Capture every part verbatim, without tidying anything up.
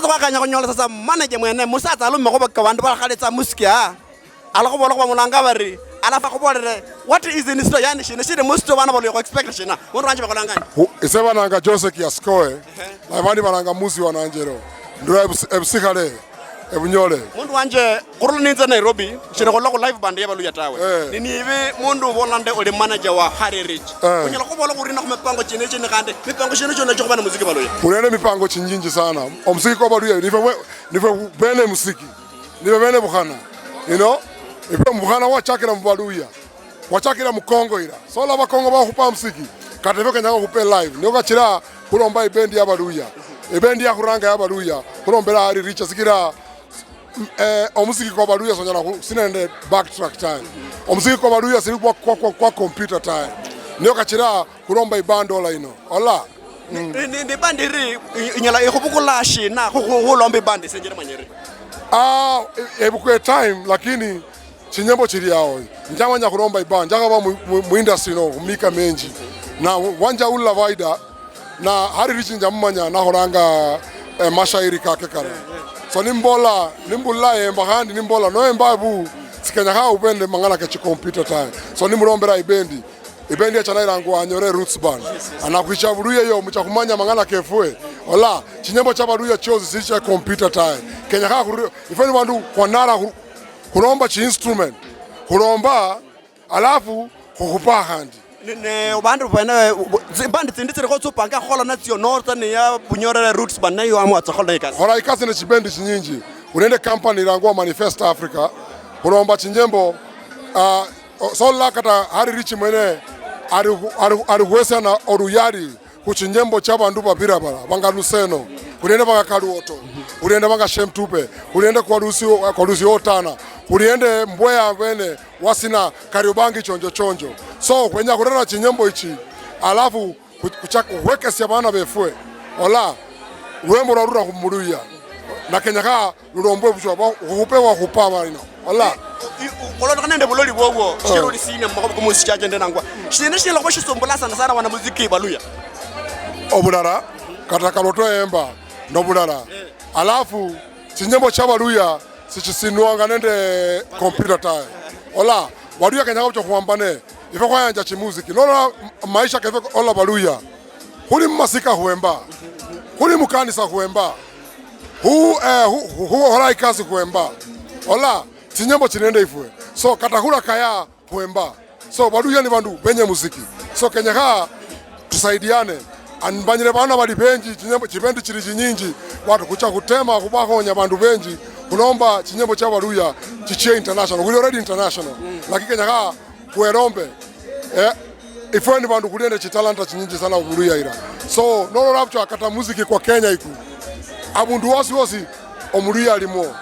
Khwakanya khunyola sasa manager mwene, musatsa alumekho baka bandu balakhaletsa musiki, ah. Alakhubola khuba mulanga bari, alafu akhubolere, what is in store? Yani, shina shili mu store, bana baluya khu expect shina? Mundu wanje bakhulanga ndi? Hu-, ise bananga Jose Kiasikoe, na bandi bananga Musi wa Nanjero. Ndura ebus-, ebusikhale, ebunyole. Mundu wanje, khurula ninze Nairobi, shina khulakhu live band ya baluya tawe. Eh. Ni nibe mundu ubola nde uli manager wa Harry Rich. Eh. Unyala khubola khuri na khu mipango chine chine khande, mipango chine chine chokhuba na muziki baluya. Khuli nende mipango chinyinji sana. Omuziki kwa baluya, nife we-, nife bene muziki. Nibe bene bukhana, you know, ibe mubukhana wachakira mubaluya, wachakira mukongo ira. Sola bakongo bakhupa musiki, kata ibe kenyanga khupe live. Nio kachira khulomba ibendi ya baluya, ibendi ya khuranga ya baluya, khulombera Harry Rich sikira, mm, eh, omusiki kwa baluya sonyala khu-, sinende backtrack time. Omusiki kwa baluya sili kwa, kwa, kwa, kwa computer time. Nio kachira khulomba ibandi ola ino. Ola. Ni, ni, ni, ni bandi iri, i-, inyala ikhubukula shina, khu, khu, khulomba ibandi, senjere manyere. Ah, e-, ebukwe time, lakini chinyimbo chili awo. Njamanya khulomba ibandi, njakhaba mu, mu, mu industry ino, khu mika menji. Na wanja ula Vaida, na Harry Rich njamumanya, nakholanga, eh, mashairi kake kara. So nimbola, nimbula emba khandi nimbola, noemba bu, sikenyakha ube nende mang'ana ke chicomputer tawe. So nimulombera ibendi. Ibendi yacha nailangwa Anyore Roots Band. Yes, yes. Anakwicha Buluya yo, mucha khumanya mang'ana kefwe. Ola, chinyimbo cha Baluya chiosi sili cha computer tawe. Kenyakha khuri, ifwe ni bandu khwanala khu-, khulomba chi instrument. Khulomba, alafu khukhupa khandi. Ne, ne, bandu bene, bu-, zi-, bandi tsindi tsilikho tsupanga khukhola natsio, notsa ne ya Bunyore Roots Band, nayo amwatsa khukhola ikasi. Khola ikasi ne chibendi chinyinji. Khuli nende company ilangwa Manifest Africa. Khulomba chinyimbo, ah, O-, sola kata Harry Rich mwene ali khu-, ali khu-, ali khwesiana oluyali khu chinyimbo chia bandu babira bala, banga Luseno, khuli nende banga Kaluoto, khuli nende banga Shem Tupe, khuli nende kwa Lusi, kwa Lusi Otana, khuli nende Mbweya bene wasina Kariobangi chonjo chonjo. So, khwenya khurera chinyimbo ichi, alafu khu-, khucha-, khwekesia bana befwe. Ola, lwembo lwarura khu Muluya. Na kenyakha lulombwe buchwa, ba-, khupe wakhupa abalina. Ola. I-, i-, olondokhana nende buloli bwobwo, shichira oli senior mumakhuwa komusiki chachendere nangwa. Shina shilakhuba shisumbula sana sana wanamuziki Baluya? Obulala, kata kaloto emba, nobulala. Alafu, chinyimbo chia Baluya, sichisinwanga nende computer tawe. Ola, Baluya kenyakha bucha khuwambane, ifwe khwayanja chimuziki. Nolola m-, maisha kefe ola Baluya. Khuli mumasika khwemba. Khuli mukanisa khwemba. Khu, eh, khu, khu, khu, khukhola ikasi khwemba. Ola, chinyimbo chili nende ifwe. So, kata khulakaya khwemba. So, Baluya ni bandu benye muziki. So, kenyekha tusaidiane. And mbanyire bana bali benji, chinyimbo, chibendi chili chinyinji. Watu khucha khutema khubakhonya bandu benji. Khulomba chinyimbo chia Baluya chichie international. Khuli already international. Lakini kenyekha khwelombe. Eh, ifwe ni bandu khuli nende chitalanta chinyinji sana Omuluya ira. So, nolola buchwa kata muziki kwa Kenya iku, abundu wosi wosi Omuluya alimwo.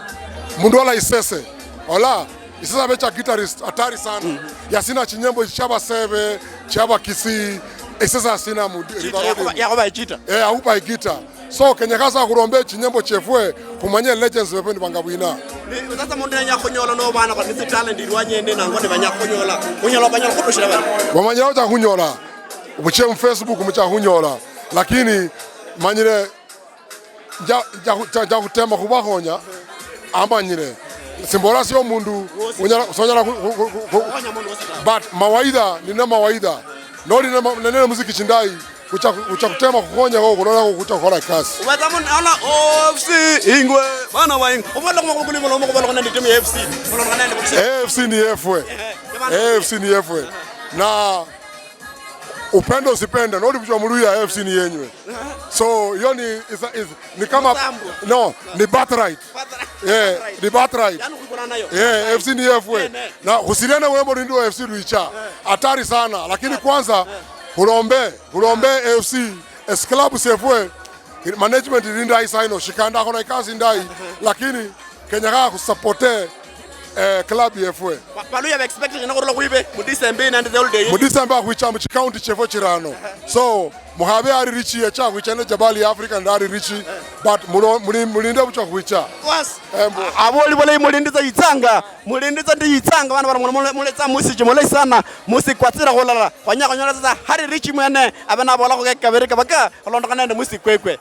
Mundu ola Isese. Ola, Isese abecha guitarist hatari sana. Yasina chinyimbo chia Basebe, chia Bakisii. Isese asina mu River Road. Yakhuba, yakhuba ichita. Eh, akhuba ichita. So, kenyekha sa khulombe chinyimbo chiefwe, khumanye legends befwe ni banga bwina. Ni, sasa mundu nenya khunyola no bana bali nitsi talent ilwanyi ende nango ni banya khunyola. Khunyola banyala khutushira bali. Bamanyira ocha khunyola. Buche mu Facebook mucha khunyola. Lakini manyire nja, nja, nja, nja khutema khubakhonya. Amanyire. Simbola sio mundu unyala, sonyala khu, khu, khu, khu, but mawaidha, nina mawaidha. Noli na ma-, na nene muziki chindayi, kucha, kucha kutema kukhonyakho, khulolakho kucha khukhola ikasi. Ubetsamo naona O F C ingwe, bana ba ingwe. Obola kuma kuli mulomo kubola kuna ni timu ya A F C. Mulomo kana ni A F C ni yefwe. A F C ni yefwe. Na upende usipende, noli buchwa Muluya, A F C ni yenywe. So, hiyo ni, is, is, ni kama, no, ni birthright. Eh, ni birthright. Yaani uko nayo. Eh, A F C ni yefwe. Na khusiriane wembo nindi A F C lwicha. Hatari sana. Lakini kwanza, khulombe, khulombe A F C, as club sefwe, management ili ndayi saino, shikanda khona ikasi ndayi, lakini kenyakha khusupporte, eh, club yefwe. Ba-, Baluya ba expectation khurula khwibe mu December nende the holiday. Mu December khwicha mu chicounty chefwe chirano. So, mukhabe Harry Richie yecha khwicha ne Jabali ya Africa nende Harry Richie, but mulo-, muli-, mulinde bucha khwicha. Embo. Aboli bulayi mulinditsa yitsanga, mulinditsa ndi yitsanga, bana bana mule-, mule-, muletsa musiki mulayi sana, musiki kwatsira khulala. Khwanya khunyola sasa Harry Richie mwene, abe nabola khukeka kabiri kabaka, khulondokhana nende musiki kwekwe.